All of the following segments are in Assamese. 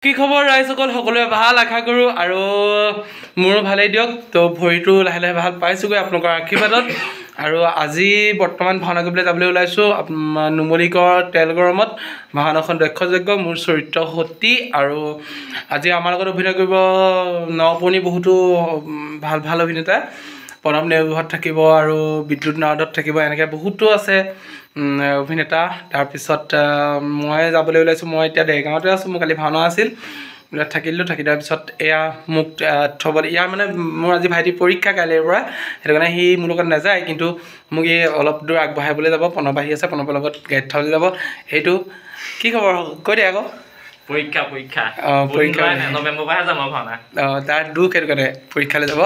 কি খবৰ ৰাইজসকল, সকলোৱে ভাল আশা কৰোঁ আৰু মোৰো ভালেই দিয়ক। তো ভৰিটো লাহে লাহে ভাল পাইছোঁগৈ আপোনালোকৰ আশীৰ্বাদত। আৰু আজি বৰ্তমান ভাওনা কৰিবলৈ যাবলৈ ওলাইছোঁ নুমলীগড় তেল গৰমত। ভাওনাখন দক্ষযজ্ঞ, মোৰ চৰিত্ৰ সতী। আৰু আজি আমাৰ লগত অভিনয় কৰিব ন পুৰণি বহুতো ভাল ভাল অভিনেতা। প্ৰণৱ নেওগহঁত থাকিব আৰু বিদ্যুৎ নাৰদত থাকিব, এনেকৈ বহুতো আছে অভিনেতা। তাৰপিছত মই যাবলৈ ওলাইছোঁ। মই এতিয়া দেৰগাঁৱতে আছোঁ, মোৰ কালি ভাওনা আছিল, থাকিলোঁ। থাকি দিয়াৰ পিছত এয়া মোক থ'বলৈ ইয়াৰ মানে মোৰ আজি ভাইটিৰ পৰীক্ষা কাইলৈৰ পৰা, সেইটো কাৰণে সি মোৰ লগত নাযায়, কিন্তু মোক এই অলপ দূৰ আগবঢ়াবলৈ যাব। প্ৰণৱ আহি আছে, প্ৰণৱৰ লগত গাড়ীত থ'বলৈ যাব। সেইটো কি খবৰ কৈ দে আকৌ। পৰীক্ষা পৰীক্ষা। অঁ, পৰীক্ষা। নৱেম্বৰৰ পৰাহে যাম আৰু ভাওনা। অঁ, তাৰ দুখ, সেইটো কাৰণে পৰীক্ষালৈ যাব।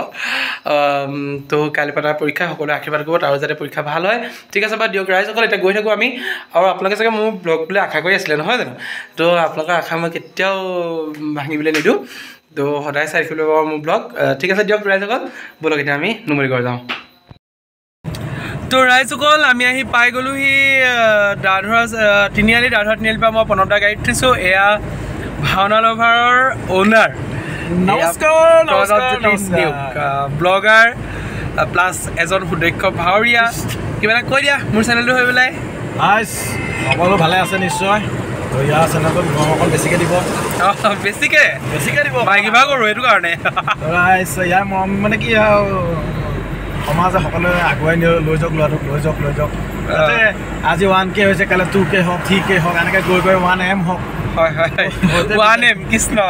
তো কাইলৈ পৰা তাৰ পৰীক্ষা, সকলোৱে আশীৰ্বাদ কৰিব তাৰো যাতে পৰীক্ষা ভাল হয়। ঠিক আছে বাৰু দিয়ক ৰাইজসকল, এতিয়া গৈ থাকোঁ আমি। আৰু আপোনালোকে চাগে মোৰ ব্লগ বুলি আশা কৰি আছিলে নহয় জানো? তো আপোনালোকৰ আশা মই কেতিয়াও ভাঙিবলৈ নিদিওঁ। তো সদায় চাই থাকিবলৈ পাব মোৰ ব্লগ। ঠিক আছে দিয়ক ৰাইজসকল, ব'লক এতিয়া আমি নুমলীগড় যাওঁ। তো ৰাইজসকল, আমি আহি পাই গ'লোহি দাধৰা তিনিআলি। দাধৰা তিনিআলিৰ পৰা মই প্ৰণৱ দা গাড়ীত উঠিছোঁ। এয়া ভাওনা লভাৰৰ অ'নাৰ। নমস্কাৰ, নমস্কাৰ। ব্লগাৰ প্লাছ এজন সুদক্ষ ভাৱৰীয়া। কিবা এটা কৈ দিয়া মোৰ চেনেলটো হৈ পেলাই। ৰাইজ সকলো ভালে আছে নিশ্চয়। তো ইয়াৰ চেনেলটোত মৰম অকণ বেছিকৈ দিব। অঁ, বেছিকৈ বেছিকৈ দিব, মাইকী ভাও কৰোঁ সেইটো কাৰণে। ৰাইজ ইয়াৰ মৰম মানে কি আৰু, সমাজে সকলোৱে আগুৱাই লৈ যাওক ল'ৰাটোক, লৈ যাওক লৈ যাওক, যাতে আজি 1K হৈছে, কাইলৈ 2K হওক, 3K হওক, এনেকৈ গৈ গৈ 1M হওক। হয় হয়, 1M, Krishna.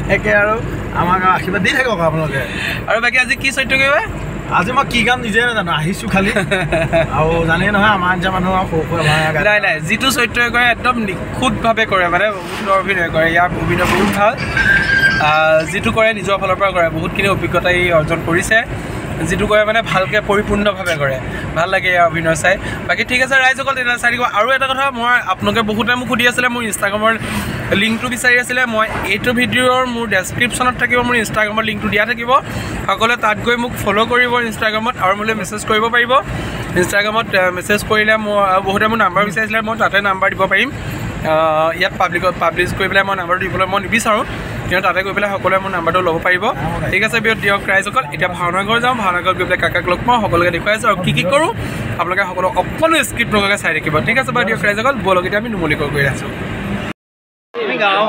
এনেকৈ আৰু আমাক আশীৰ্বাদ দি থাকক আপোনালোকে। আৰু বাকী আজি কি চৰিত্ৰ কৰিবা? আজি মই কি গাম নিজে নাজানো, আহিছোঁ খালি। আৰু জানেই নহয় আমাৰ নিচিনা মানুহ আৰু সৰু সুৰা। নাই নাই, যিটো চৰিত্ৰই কৰে একদম নিখুঁতভাৱে কৰে, মানে সুন্দৰ অভিনয় কৰে। ইয়াৰ অভিনয় বহুত ভাল। যিটো কৰে নিজৰ ফালৰ পৰা কৰে, বহুতখিনি অভিজ্ঞতা ই অৰ্জন কৰিছে। যিটো কৰে মানে ভালকৈ পৰিপূৰ্ণভাৱে কৰে। ভাল লাগে ইয়াৰ অভিনয় চাই। বাকী ঠিক আছে ৰাইজসকল, তেনেহ'লে চাই থাকিব। আৰু এটা কথা, মই আপোনালোকে বহুতে মোক সুধি আছিলে, মোৰ ইনষ্টাগ্ৰামৰ লিংকটো বিচাৰি আছিলে। মই এইটো ভিডিঅ'ৰ মোৰ ডেছক্ৰিপশ্যনত থাকিব, মোৰ ইনষ্টাগ্ৰামৰ লিংকটো দিয়া থাকিব। সকলোৱে তাত গৈ মোক ফ'ল' কৰিব ইনষ্টাগ্ৰামত আৰু মোলৈ মেছেজ কৰিব পাৰিব। ইনষ্টাগ্ৰামত মেছেজ কৰিলে মোৰ বহুতে মোৰ নাম্বাৰ বিচাৰিছিলে, মই তাতে নাম্বাৰ দিব পাৰিম। ইয়াত পাব্লিকত পাব্লিছ কৰি পেলাই মই নাম্বাৰটো দিবলৈ মই নিবিচাৰোঁ, কিন্তু তাতে গৈ পেলাই সকলোৱে মোৰ নাম্বাৰটো ল'ব পাৰিব। ঠিক আছে দিয়ক ৰাইজসকল, এতিয়া ভাওনা ঘৰ যাওঁ। ভাওনা ঘৰত গৈ পেলাই কাক কাক লগ পাওঁ সকলোকে দেখুৱাই আছোঁ আৰু কি কি কৰোঁ আপোনালোকে সকলো অকণো স্কিপ নকৰাকৈ চাই থাকিব। ঠিক আছে বাৰু দিয়ক ৰাইজসকল, ব'লক এতিয়া আমি নুমলীগড় গৈ আছোঁ।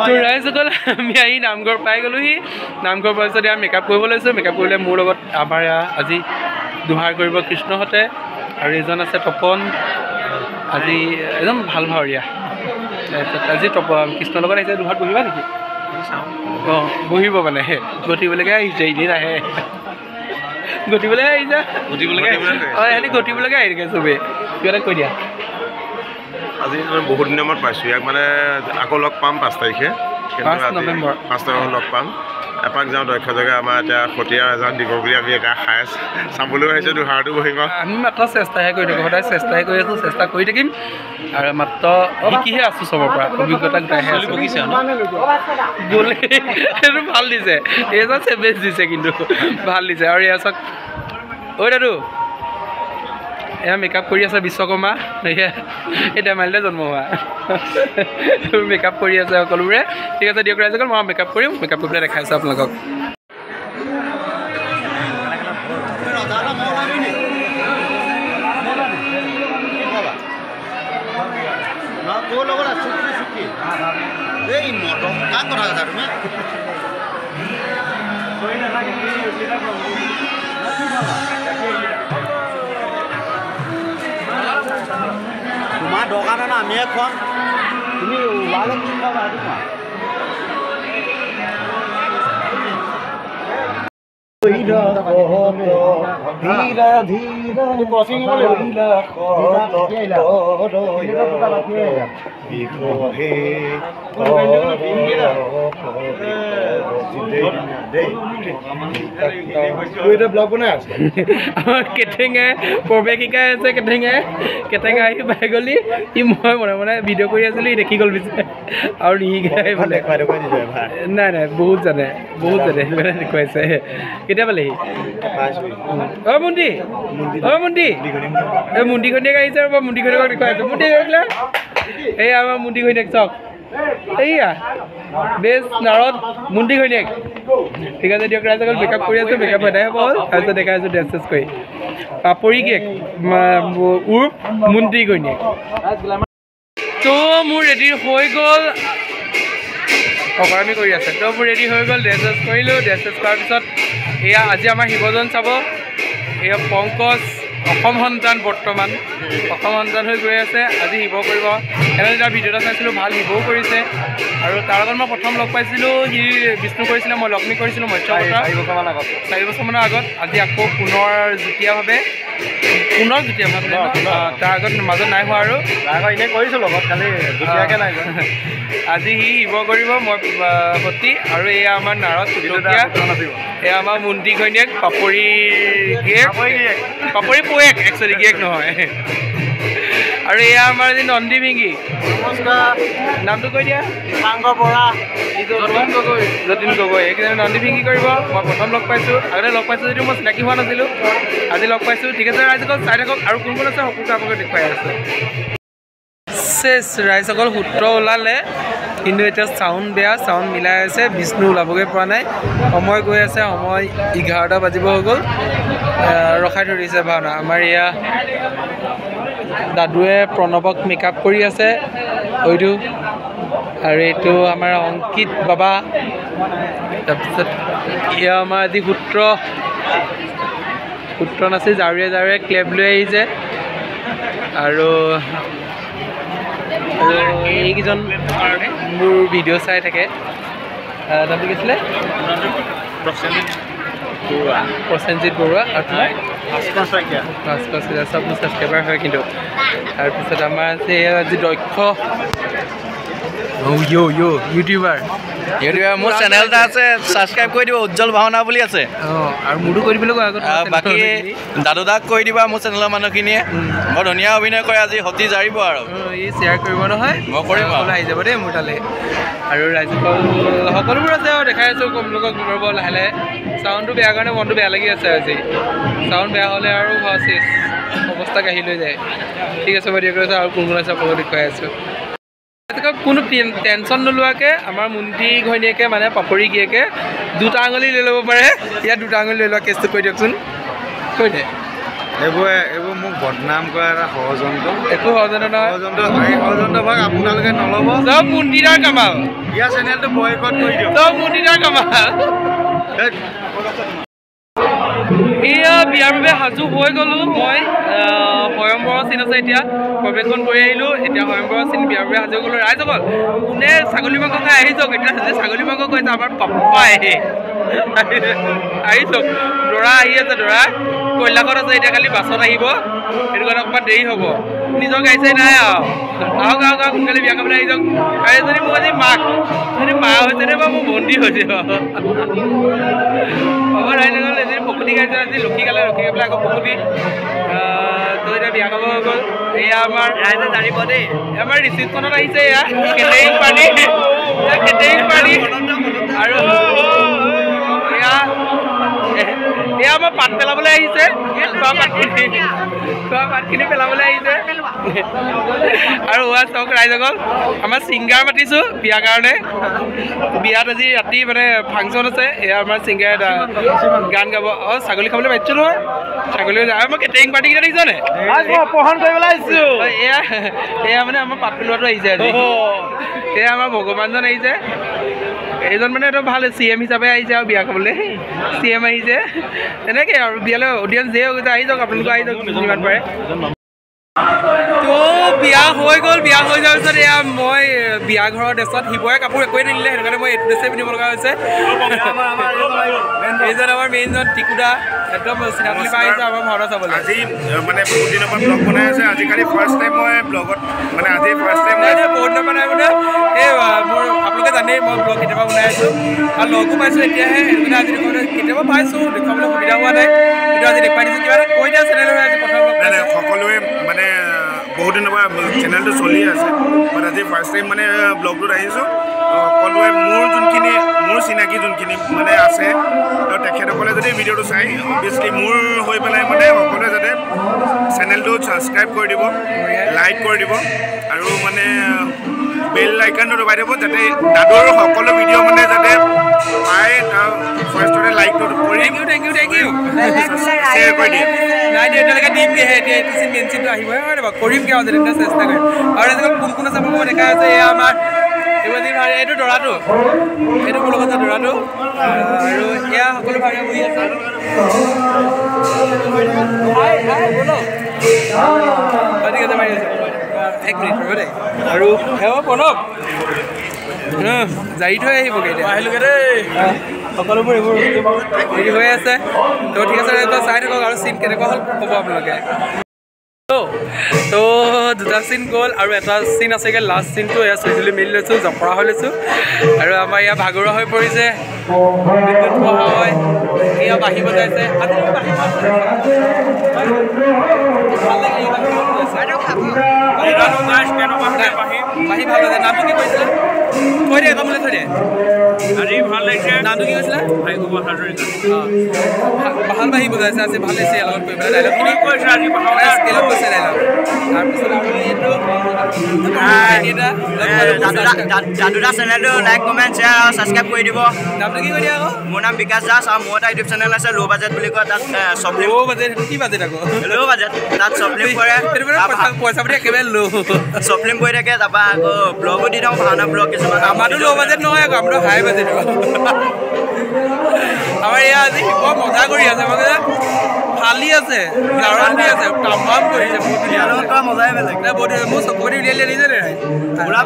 তো ৰাইজসকল, আমি আহি নামঘৰ পাই গ'লোহি। নামঘৰ পোৱাৰ পিছত ইয়াত মেকআপ কৰিব লৈছোঁ। মেকআপ কৰিলে মোৰ লগত আমাৰ আজি দোহাৰ কৰিব কৃষ্ণহঁতে আৰু এজন আছে তপন, আজি এজন ভাল ভাৱৰীয়া। তাৰপিছত আজি তপন কৃষ্ণৰ লগত আহিছে। দোহাৰত বহিবা নেকি? অঁ, বহিব, মানে গঠিবলৈকে আহিছে, এনেই নাহে, গঠিবলৈকে আহিছে। অঁ, সিহঁতি গঠিবলৈকে আহি থাকে চবেই। কিবা এটা কৈ দিয়া। আজি বহুত দিনৰ মূৰত পাইছোঁ ইয়াক, মানে আকৌ লগ পাম 5 তাৰিখে। 5 নৱেম্বৰ। 5 নৱেম্বৰ লগ পাম। এপাক যাওঁ দক্ষ জেগা, আমাৰ এতিয়া সতীয়া এজন দিব বুলি আমি এটা খাই চাবলৈও আহিছোঁ, দুহাৰটো বহিম। আমি মাত্ৰ চেষ্টাহে কৰি থাকোঁ, সদায় চেষ্টাহে কৰি আছোঁ, চেষ্টা কৰি থাকিম। আৰু মাত্ৰ শিকিহে আছোঁ, চবৰ পৰা অভিজ্ঞতা গোটাইহে আছোঁ। গ'লে সেইটো ভাল দিছে, এইজন চেভেজ দিছে, কিন্তু ভাল দিছে। আৰু এয়া চাওক, ঐ দাদু, এয়া মেকআপ কৰি আছে বিশ্বকৰ্মা। এয়া এই ধেমালিতে জন্ম হোৱা মেকআপ কৰি আছে সকলোবোৰে। ঠিক আছে দিয়ক ৰাইজসকল, মই মেকআপ কৰিম, মেকআপ কৰি পেলাই দেখাইছোঁ আপোনালোকক। তোমাৰ দৰকাৰ নাই, আমিয়ে খুৱাম, তুমি ওলালে কি খুৱাবা সেইটো কোৱা। আমাৰ কেটেঙাই প্ৰৱেশ শিকাই আছে। কেটেঙাই কেটেঙা আহি পাই গ'লি। সি মই মনে মনে ভিডিঅ' কৰি আছিলোঁ, সি দেখি গ'ল পিছে আৰু নিশিকাই বোলে। নাই নাই, বহুত জানে, বহুত জানে, সেইটো কাৰণে দেখুৱাইছে। কেতিয়া পালেহি? অ' মুন্দি, অ' মুন্দি, এই মুন্দি ঘৈণীয়েক আহিছে। ৰ'ব, মুন্দি ঘৈণীয়েকক দেখুৱাই আছোঁ। মুন্দি ঘৈণীয়েক, এই আমাৰ মুন্দি ঘৈণীয়েক চাওক। এইয়া বেছ নাৰদ মুন্দি ঘৈণীয়েক। ঠিক আছে দিয়ক ৰাইজসকল, মেকআপ কৰি আছোঁ, মেকআপ এদাই হ'ব হ'ল। তাৰপিছত দেখাই আছোঁ ড্ৰেছ চেছ কৰি। পাপৰি গিয়েক উৰ্ফ মুন্দি ঘৈণীয়েক। তো মোৰ ৰেডি হৈ গ'ল, অকৰামি কৰি আছে। তো মোৰ ৰেডি হৈ গ'ল, ড্ৰেছ চেছ কৰিলোঁ। ড্ৰেছ চেছ কৰাৰ পিছত এয়া আজি আমাৰ শিৱজন চাব। এয়া পংকজ অসম সন্তান, বৰ্তমান অসম সন্তান হৈ গৈ আছে। আজি শিৱ কৰিব। এনে তাৰ ভিডিঅ' এটা চাইছিলোঁ, ভাল শিৱও কৰিছে। আৰু তাৰ লগত মই প্ৰথম লগ পাইছিলোঁ, সি বিষ্ণু কৰিছিলে, মই লক্ষ্মী কৰিছিলোঁ, মৎস্য 4 বছৰমানৰ আগত। আজি আকৌ পুনৰ যুটীয়াভাৱে, তাৰ আগত মাজত নাই হোৱা আৰু এনেই কৰিছোঁ লগত, খালি যুটীয়াকৈ নাই। আজি সি শিৱ কৰিব, মই সতী। আৰু এয়া আমাৰ নাৰদ পুতকীয়া, এয়া আমাৰ মুন্তি ঘৈণীয়েক পাপৰি গিয়েক, পাপৰি পুৱেক একচুৱেলি, গিয়েক নহয়। আৰু এয়া আমাৰ আজি নন্দী ভিংগী। নমস্কাৰ, নামটো কৈ দিয়া। বৰা, যতীন গগৈ। এইকেইজনে নন্দী ভিংগী কৰিব। মই প্ৰথম লগ পাইছোঁ, আগতে লগ পাইছোঁ যদিও মই চিনাকি হোৱা নাছিলোঁ, আজি লগ পাইছোঁ। ঠিক আছে ৰাইজসকল, চাই থাকক। আৰু কোন কোন আছে সকলোকে আপোনালোকে দেখুৱাই আছোঁ। চেচ ৰাইজসকল, সূত্ৰ ওলালে, কিন্তু এতিয়া চাউণ্ড বেয়া, চাউণ্ড মিলাই আছে, বিষ্ণু ওলাবগৈ পৰা নাই। সময় গৈ আছে, সময় 11টা বাজিব হৈ গ'ল। ৰখাই থৈ দিছে ভাওনা। আমাৰ এয়া দাদুৱে প্ৰণৱক মেকআপ কৰি আছে, এইটো। আৰু এইটো আমাৰ অংকিত বাবা। তাৰপিছত এয়া আমাৰ আজি সূত্ৰ, সূত্ৰ নাচি জাৰুৱে জাৰুৱে ক্লেপ লৈ আহিছে। আৰু এইকেইজন মোৰ ভিডিঅ' চাই থাকে। নামটো কি আছিলে? প্ৰসেনজিৎ বৰুৱা। আৰু তোমাৰ ভাস্কৰ শইকীয়া, চব মোৰ ছাবস্ক্ৰাইবাৰ হয় কিন্তু। তাৰপিছত আমাৰ আছে এয়া আজি দক্ষ ইউটিউবাৰ। মোৰ চেনেল এটা আছে, ছাবস্ক্ৰাইব কৰি দিব, উজ্জ্বল ভাওনা বুলি আছে। অঁ, আৰু মোৰতো কৰি দিবলৈ কোৱা আগত। বাকী দাদুদাক কৰি দিবা, মোৰ চেনেলৰ মানুহখিনিয়ে বৰ ধুনীয়া অভিনয় কৰে। আজি সতী জাৰিব আৰু ই শ্বেয়াৰ কৰিব নহয়, মই কৰিম, আহি যাব দেই মোৰ তালৈ। আৰু ৰাইজসকল সকলোবোৰ আছে আৰু দেখাই আছোঁ লোকক ৰ'ব লাহে লাহে। চাউণ্ডটো বেয়া কাৰণে মনটো বেয়া লাগি আছে আজি। চাউণ্ড বেয়া হ'লে আৰু চেচ অৱস্থা কাঢ়ি লৈ যায়। ঠিক আছে বাৰু দিয়ক, আৰু কোন কোন আছে আপোনালোকক দেখুৱাই আছোঁ। কোনো টেনশ্যন নোলোৱাকৈ আমাৰ মুন্তি ঘৈণীয়েকে মানে পাপৰি গিয়েকে 2টা আঙুলি লৈ ল'ব পাৰে। ইয়াত 2টা আঙুলি লৈ লোৱা কেছটো কৈ দিয়কচোন, কৈ দে। এইবোৰ মোক বদনাম কৰা এটা ষড়যন্ত্ৰ। একো ষড়যন্ত্ৰ নহয়, এই ষড়যন্ত্ৰ ভাগ আপোনালোকে নল'ব। চব মুন্তিদাৰ কামাল। ইয়াৰ চেনেলটো বয়কট কৰি দিয়ক, চব মুন্তিদাৰ কামাল। এয়া বিয়াৰ বাবে সাজু হৈ গ'লোঁ মই। স্বয়ম্বৰৰ চিন আছে, এতিয়া প্ৰৱেশন কৰি আহিলোঁ। এতিয়া স্বয়ম্বৰৰ চিন, বিয়াৰ বাবে সাজু হৈ গ'লোঁ। ৰাইজসকল, কোনে ছাগলী মাংস খাই আহি যাওক। এতিয়া যে ছাগলী মাংস কৈছে আমাৰ পাপাই আহি যাওক। দৰা আহি আছে, দৰা কৈলাশত আছে এতিয়া, খালি বাছত আহিব, সেইটো কাৰণে অকণমান দেৰি হ'ব। নিজৰ গাড়ী চাড়ী নাই আৰু। আহক আহক আহক, সোনকালে বিয়া খাবলৈ আহি যাওক। আৰু এজনী মোক আজি মাক, এজনী মা হৈছে নে বা মোৰ ভণ্টি হৈছে হ'ব। ৰাইজসকল, এজনী পকুতি গাইছে আজি, লক্ষী গালে, লক্ষী গাই পেলাই আকৌ পকুতি। তো এতিয়া বিয়া খাব হৈ গ'ল। এয়া আমাৰ ৰাইজে জানিব দেই, আমাৰ ৰিচিপশ্যনত আহিছে। এয়া কেটেৰিং পাৰ্টি, কেটেৰিং পাৰ্টি। আৰু এয়া এয়া আমাৰ পাত পেলাবলৈ আহিছে, খোৱা পাতখিনি পেলাবলৈ আহিছে। আৰু হোৱা চাওক ৰাইজসকল, আমাৰ ছিংগাৰ মাতিছোঁ বিয়াৰ কাৰণে। বিয়াত আজি ৰাতি মানে ফাংচন আছে। এয়া আমাৰ ছিংগাৰ গান গাব। অঁ, ছাগলী খাবলৈ মাতিছোঁ নহয়, ছাগলী। আৰু মই কেটেৰিং পাৰ্টিকেইটা দেখিছ নে? এয়া এয়া মানে আমাৰ পাত পেলোৱাটো আহিছে আজি। এয়া আমাৰ ভগৱানজন আহিছে। এইজন মানে একদম ভাল চি এম হিচাপে আহিছে আৰু বিয়া খাবলৈ চি এম আহিছে। তেনেকৈ আৰু বিয়ালৈ অডিয়েঞ্চ ধেৰ হৈ গৈছে। আহি যাওক আপোনালোকে, আহি যাওক যিমান পাৰে। তো বিয়া হৈ গ'ল। বিয়া হৈ যোৱাৰ পিছত এয়া মই বিয়া ঘৰৰ ড্ৰেছত, শিৱৰে কাপোৰ একোৱেই নিদিলে, সেইটো কাৰণে মই এইটো ড্ৰেছেই পিন্ধিব লগা হৈছে। এইজন আমাৰ মেইনজন টিকুদা, একদম চিনাকি পাই আহিছে আমাৰ ভাওনা চাবলৈ। আজি মানে বহুত দিনৰ পৰা ব্লগ বনাই আছে, আজিকালি ফাৰ্ষ্ট টাইম মই ব্লগত মানে আজি ফাৰ্ষ্ট টাইম বহুত দিনৰ পৰা নাই মানে এই মোৰ আপোনালোকে জানেই মই ব্লগ কেতিয়াবা বনাই আছোঁ আৰু লগো পাইছোঁ এতিয়াহে, সেইটো কাৰণে আজি দেখুৱাবলৈ কেতিয়াবা পাইছোঁ, দেখুৱাবলৈ সুবিধা হোৱা নাই, কিন্তু আজি দেখুৱাই দিছোঁ। কিবা এটা কৈ দিয়া চেনেলৰ আজি প্ৰথম ব্লগ। সকলোৱে মানে বহুত দিনৰ পৰা চেনেলটো চলি আছে, বাট আজি ফাৰ্ষ্ট টাইম মানে ব্লগটোত আহিছোঁ। সকলোৱে মোৰ যোনখিনি মোৰ চিনাকি যোনখিনি মানে আছে আৰু তেখেতসকলে যদি ভিডিঅ'টো চাই অভিয়াছলি মোৰ হৈ পেলাই মানে সকলোৱে যাতে চেনেলটো ছাবস্ক্ৰাইব কৰি দিব, লাইক কৰি দিব আৰু মানে বেল আইকনটো দবাই দিব যাতে দাদুৰ সকলো ভিডিঅ' মানে যাতে পায়। ফাৰ্ষ্টতে লাইকটো কৰি thank you thank you thank you share কৰি দিয়ে। নাই দিয়া এতিয়ালৈকে দিমগৈহে, এতিয়া এইটো চিন মেইন চিনটো আহিবহে হয় নাই বাৰু, কৰিমগৈ আৰু যেতিয়া চেষ্টা কৰিম। আৰু আজিকালি কোন কোন আছে মই দেখা আছে, এয়া আমাৰ এইটো দৰাটো, এইটো মোৰ লগত দৰাটো, আৰু এয়া সকলো ভাগে বহি আছে। ঠিক আছে মাৰি আছে, এক মিনিট ৰ'ব দেই। আৰু হে প্ৰণৱ জাৰি থৈ আহিবগৈ এতিয়া, আহিলোগৈ দেই। সকলোবোৰ এইবোৰ হেৰি হৈ আছে। তো ঠিক আছে চাই থাকক আৰু চিন কেনেকুৱা হ'ল ক'ব আপোনালোকে। তো দুটা চিন গ'ল আৰু এটা চিন আছেগৈ, লাষ্ট চিনটো। এয়া চুলি তুলি মেলি লৈছোঁ, জপৰা হৈ লৈছোঁ আৰু আমাৰ ইয়াত ভাগৰুৱা হৈ পৰিছে বিদ্যুৎ মহাশয়। এয়া বাঁহী বজাইছে, বাঁহী ভাল হৈছে। নামটো কি কৈছিলে থৈ দে, এটা মোলৈ থৈ দে। আজি ভাল লাগিছে। নামটো কি কৈছিলে? হাজৰিকা। ভাল বাঁহী বজাইছে আজি, ভাল লাগিছে ইয়াৰ লগত কৰি পেলাই। ডাইলগখিনি স্কেলত কৈছে ডাইলগ। তাৰপিছত আৰু এইটো দাদুদা চেনেলটো লাইক কমেণ্ট শ্বেয়াৰ আৰু ছাবস্ক্ৰাইব কৰি দিব। নামটো কি কৈ দিয়া আকৌ? মোৰ নাম বিকাশ দাস আৰু মোৰ এটা ইউটিউব চেনেল আছে ল' বাজেট বুলি কয়, তাত চব ল' বাজেট। সেইটো কি বাজেট আকৌ? ল' বাজেট, তাত চব ফিল্ম কৰে, পইচা পাতি একেবাৰে ল' চব ফিল্ম কৰি থাকে। তাৰপৰা আকৌ ব্লগো দি থাকোঁ, ভাওনা ব্লগ কিছুমান। আমাৰতো ল' বাজেট নহয় আকৌ, আমাৰতো হাই বাজেট। আমাৰ এয়া আজি বৰ মজা কৰি আছে, মানে ফালি আছে, জাৰণ দি আছে, তামাম কৰিছে, বহুত ধুনীয়া মজাই বেলেগ। বহুত মোৰ চকু পাতি উলিয়াই দিছে নাই। ভাওনাত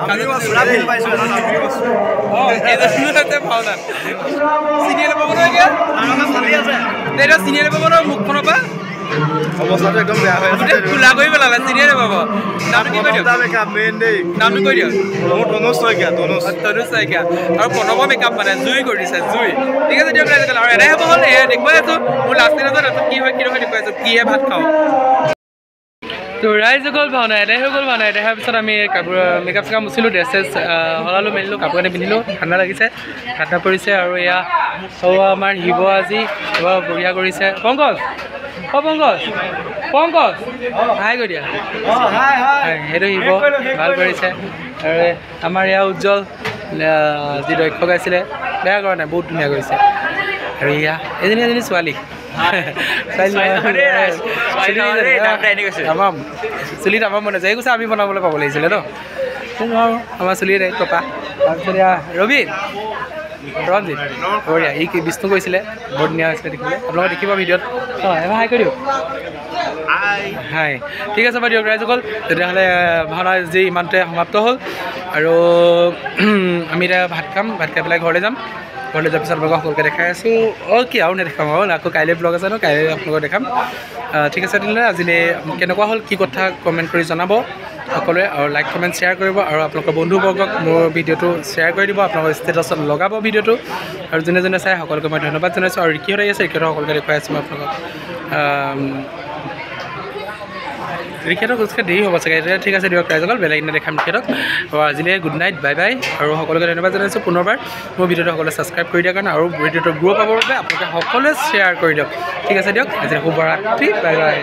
চিনিয়ে নাপাব নহয় এতিয়া, এতিয়া চিনিয়ে নাপাব নহয় মুখখনৰ পৰা। অৱস্থাটো একদম বেয়া হৈ আছে, খোলা কৰি পেলালে, চিনিয়ে নাপাব। নামটো কি কৈ দিয়ক? নামটো কৈ দিয়ক। মোৰ তনুজ শইকীয়া। তনুজ শইকীয়া আৰু প্ৰণৱৰ মেকআপ মানে জুই কৰি দিছে, জুই। ঠিক আছে দিয়ক ৰাইজসকল, আৰু এদাই হ'ব হ'ল। এয়া দেখুৱাই আছোঁ মোৰ লাষ্ট দিনত তাৰপিছত কি হয় কি নহয় দেখুৱাই আছোঁ, কিহে ভাত খাওঁ। তো ৰাইজসকল ভাওনা এদাই হৈ গ'ল। ভাওনা এদাই হোৱাৰ পিছত আমি কাপোৰ মেকআপ চেকআপ মুচিলোঁ, ড্ৰেছ চেছ সলালোঁ মেলিলোঁ, কাপোৰ কানি পিন্ধিলোঁ। ঠাণ্ডা লাগিছে, ঠাণ্ডা পৰিছে। আৰু এয়া আমাৰ শিৱ আজি বৰ বঢ়িয়া কৰিছে। পংকজ, অ পংকজ, পংকজ হাই কৈ দিয়া। সেইটো শিৱ ভাল কৰিছে। আৰু আমাৰ এয়া উজ্জ্বল যি দক্ষ গাইছিলে, বেয়া কৰা নাই, বহুত ধুনীয়া কৰিছে। আৰু এয়া এজনী এজনী ছোৱালী তামাম চুলি তামাম বনাইছে। এই কৈছে আমি বনাবলৈ পাব লাগিছিলে ন, নোৱাৰোঁ আমাৰ চুলি নাই টকা। তাৰপিছত এয়া ৰবি ৰঞ্জিত বঢ়িয়া, ই কি বিষ্ণু কৈছিলে, বৰ ধুনীয়া হৈছিলে দেখিবলৈ। আপোনালোকে দেখিব ভিডিঅ'ত। অঁ এবাৰ হাই কৰি দিয়ক, হাই। ঠিক আছে বাৰু দিয়ক ৰাইজসকল, তেতিয়াহ'লে ভাওনা আজি ইমানতে সমাপ্ত হ'ল। আৰু আমি এতিয়া ভাত খাম, ভাত খাই পেলাই ঘৰলৈ যাম। ঘৰলৈ যোৱাৰ পিছত আপোনালোকক সকলোকে দেখাই আছোঁ। অঁ কি আৰু নেদেখাম আৰু আকৌ কাইলৈ ব্লগ আছে ন, কাইলৈ আপোনালোকক দেখাম। ঠিক আছে তেনেহ'লে আজিলৈ কেনেকুৱা হ'ল কি কথা কমেণ্ট কৰি জনাব সকলোৱে, আৰু লাইক কমেণ্ট শ্বেয়াৰ কৰিব, আৰু আপোনালোকৰ বন্ধুবৰ্গক মোৰ ভিডিঅ'টো শ্বেয়াৰ কৰি দিব, আপোনালোকৰ ষ্টেটাছত লগাব ভিডিঅ'টো। আৰু যোনে যোনে চাই সকলোকে মই ধন্যবাদ জনাইছোঁ। আৰু ৰিকিহঁত আহি আছে, ৰিকিহঁতক সকলোকে দেখুৱাই আছোঁ মই আপোনালোকক। ৰিকিহঁতক গতিকে দেৰি হ'ব চাগে এতিয়া। ঠিক আছে দিয়ক ৰাইজসকল, বেলেগ দিনা দেখাম ৰিকিহঁতক। আৰু আজিলৈ গুড নাইট, বাই বাই। আৰু সকলোকে ধন্যবাদ জনাইছোঁ পুনৰবাৰ মোৰ ভিডিঅ'টো সকলোৱে ছাবস্ক্ৰাইব কৰি দিয়াৰ কাৰণে, আৰু ভিডিঅ'টো গ্ৰ' পাবৰ বাবে আপোনালোকে সকলোৱে শ্বেয়াৰ কৰি দিয়ক। ঠিক আছে দিয়ক, আজি শুভৰাত্ৰি, বাই বাই।